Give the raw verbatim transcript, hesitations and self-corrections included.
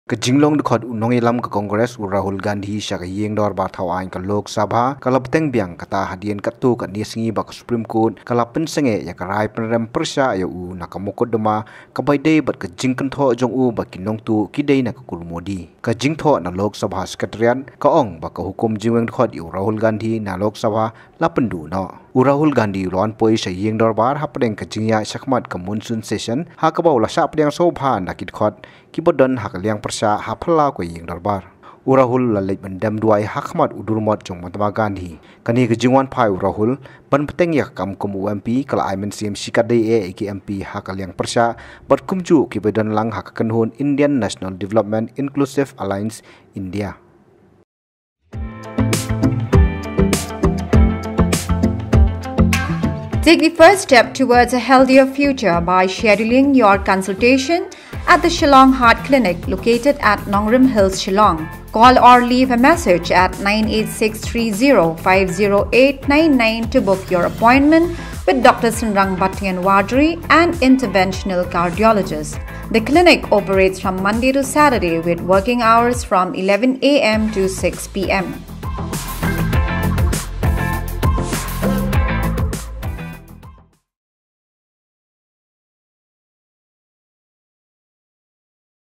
Ka jinglong dkhot u nongïalam ka Congress u Rahul Gandhi sha ka ïing dorbar thaw aiñ ka Lok Sabha ka la bteng biang, kata hadien katto katne sngi ba ka Supreme Court ka la pynsangeh ïa ka rai pynrem pyrshah ïa u na ka mukotduma kaba ïadei bad ka jingkynthoh jong u ba ki nongtuh ki dei na ka kur modi. Ka jingthoh na Lok Sabha Secretariat ka ong ba ka hukum jingweng dkhot ïa u Rahul Gandhi na Lok Sabha la pynduh noh. U Rahul Gandhi u la wan poi sha ïing dorbar hapdeng ka jingïaid shakhmat ka monsoon session, ha kaba u la shah pdiang sngewbha na ki dkhot kiba don ha ka liang pyrshah ha phyllaw ka ïing dorbar. U Rahul u la leit ban dem duwai ha khmat u durmot jong Mahatma Gandhi. Kane ka jingwan phai u Rahul ban bteng ïa ka kam kum u M P ka la ai mynsiem shikatdei eh ïa ki M P ha ka liang pyrshah bad kumjuh kiba don lang ha ka kynhun Indian National Development Inclusive Alliance, India. Take the first step towards a healthier future by scheduling your consultation at the Shillong Heart Clinic, located at Nongrim Hills, Shillong. Call or leave a message at nine eight six three zero five zero eight nine nine to book your appointment with Doctor Synrang Battianwadri, an interventional cardiologist. The clinic operates from Monday to Saturday with working hours from eleven a m to six p m.